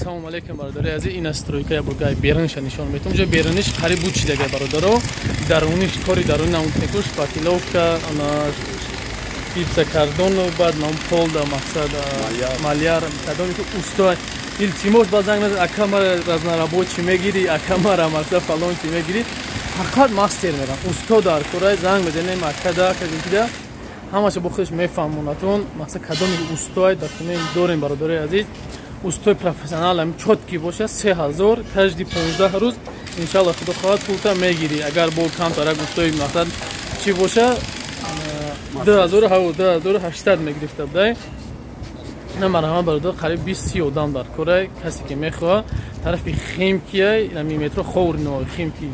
Салом алейкум, бародари азиз. Ин стройка я бургай берунша нишон метум. Ҷо беруниш қариб буд чидага, бародаро. Даруниш кори даруни намутекуш шпаклёвка, ана гипсокартон, баъд нам пол да мақсад маляр кадоми ки усто, илтимос, ба занг назад, ака мара разнорабочий мегири, ака мара мақсад фалон чи мегири. Фақат мастер мерам, усто дар кора. Занг мезанем акада, акада ҳамаша бо худаш мефаҳмонатон. Мақсад кадоми устоай документ дорем, бародарои азиз. Устои профессионал ам чёткий боша, 3000 каждый 15 рӯз, иншалло, худо хоҳад, пулта мегирӣ. Агар бо камтарак устои мақсад чӣ боша, 2000, 2800 мегирифта будай. На, марҳамат, бародар, қариб 20-30 одам дар корай. Касе ки мехоҳад, тарафи Химкия, нами метро Ховрино, Химки,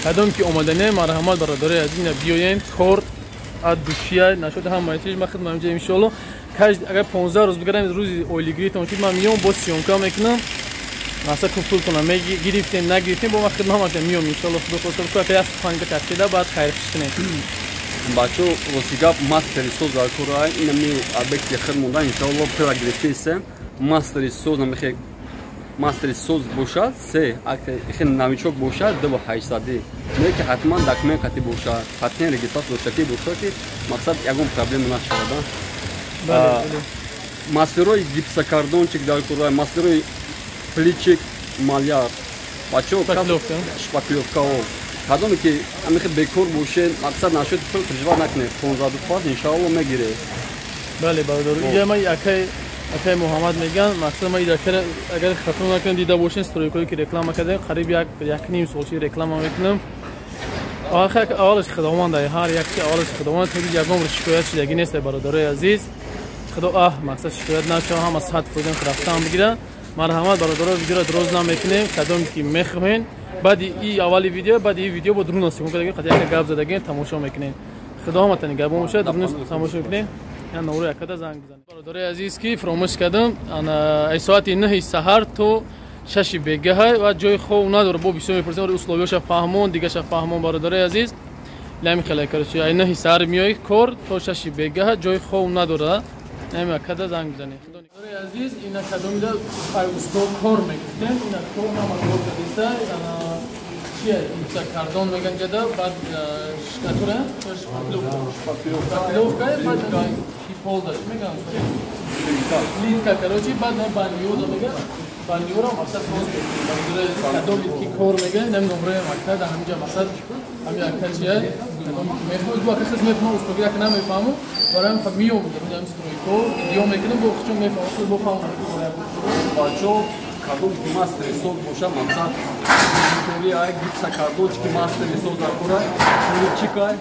кадом ки омадане, марҳамат, бародарои азиз, ина биёен, кор от души нашуд ҳамаи чиз. Ман хидмат инҷа, иншоалло, агар 15 рӯз бигарам, рӯзи ойлигиритон шуд, ман миём, боз съёмка мекунам. Масалан, ку пултона гирифтем, нагирифтем, бо ман хидмат ҳамаша миём, иншоалло, худо хоста, ку ака як суханида кашида, баъд хайрхиш кунем. Бачо, рости гап, мастери соз дар кора. Инами объекти хид монда, иншоалло, пира гирифтаистем. Мастери соз намехе, мастери соз бошад се, хе новичок бошад 2800-ӣ. Не ки ҳатман документ қати бошад, патент, регистрация доштакӣ бошад, ки мақсад ягон проблема нашавад. Мастерои гипсокартончик дар кора, мастерои плитчик, маляр, бачо, шпаклёвкао, кадоме ки ҳамихе бекор бошед, мақсад нашуд, пул переживать накунед, 15 рӯз пас, иншоалло, мегиред. Бале, бародаро, инҷа ман акай Муҳаммад меган. Мақсад ма агар хато накунам, дида бошен, стройкое ки реклама кардем, қариб як як ним сол чи реклама мекунам. Аввалаш худованд, ҳар як чи аввалаш худованд. Ягон бор шикоят шидагӣ нест, бародарои азиз. Худо аҳ мақсад шикоят нашава, ҳама 100% рафтан бигира. Марҳамат, бародаро, видеоро дроз намекунем. Кадоме ки мехоҳен, баъди и аввали видео, баъди и видео бо друна съёмка кардагем, қад яка гап задагем, тамошо мекунем. Худо ҳаматани гапо бошад, друна тамошо мекунем. Я нору якада занг бизанем. Бародарои азиз, ки фаромӯш кардам, ана ай соати 9-и саҳар то 6-и бегаҳай ва ҷои хов надора. Бо бисёр мепурсем, условияша фаҳмон, дигаша фаҳмон, бародарои азиз. Лами хеле, короче, ай 9-и саҳар меои кор то 6-и бегаҳа, ҷои хов надора. Нами акада занг бизанем. Бародарои азиз, ина кадомида ай усто кор мекунем, ина кор ҳама кор кардиста. Ана чия, гипсокартон меган ҷада, баъд штукатура, шпаклёвка, баъд полда чӣ меган, плитка, короче, баъд баниёда меган, баниёро мақсад соз мекунем. Кадоме ки кор меган, нами номрои ака дар ҳаминҷа, мақсад ҳамин ака чия, мехоҳед, бу ака хис мефаҳмам, устоги ака намефаҳмам, барои ҳам миём дар стройко видео мекунем, бо хичон мефаҳмам, бо фаҳмам. Бачо, кадом ки мастери соз боша, мақсад кори ай гипсокартончики, мастери соз дар кора, чикай,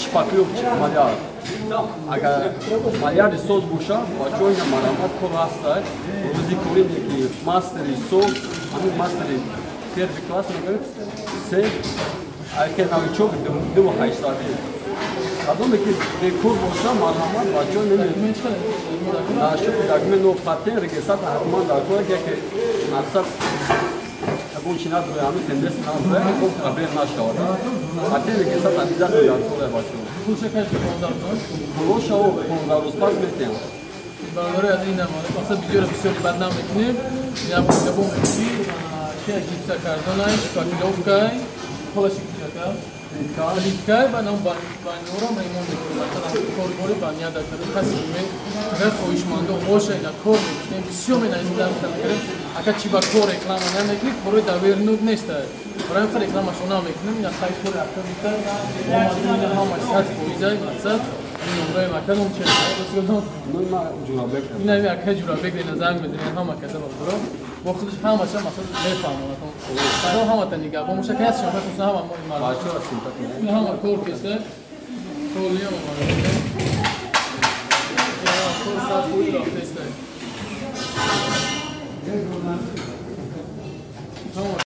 шпаклёвчик, маляр. Агар маляри соз боша, бачо, ина марҳамат, кор ҳаста. Рӯзи кори ки мастери соз, ҳамин мастери первый класс мегӯяд се, аке новичок 2800-ӣ. Кадоме ки бекор боша, марҳамат, бачо, нашуд документ, но патент, регистрация ҳатман дар кора, ки мақсад ягон чи надорад, ҳамин тендес надорад, ягон проблем нашавад. Патент, регистрация обязательно дар кора, бачо. Пулошао 15 рӯз пас метиҳам. Бародарои азиз, ина мақсад видеоро бисёр бад намекунем. Ина гапо мекунӣ, чия, гипсокартонай, шпаклёвкай, полаши кучака, плиткай, баъд нам банёро ремонт мекунем. Масалан, коргори баня дар касе агар хоҳишмандо боша, ина кор мекунем. Бисёр менависем, ака, чи ба кор реклама намекунӣ, корои доверенный нест, барои ҳамин рекламашо намекунем. Ина хай кори ака бита омадем, ҳама 100%. Мақсад ин номрои ака, ном чи? Ина ака Ҷурабек, ина занг мезанем ҳама каса, бародаро, бо худаш ҳамаша мақсад мефаҳмонад. Худо ҳамата нигаҳбон боша, ки ҳаст шумо ҳама мо ин ҳама кор кеса толиям омада, кор 100% рафтаиста.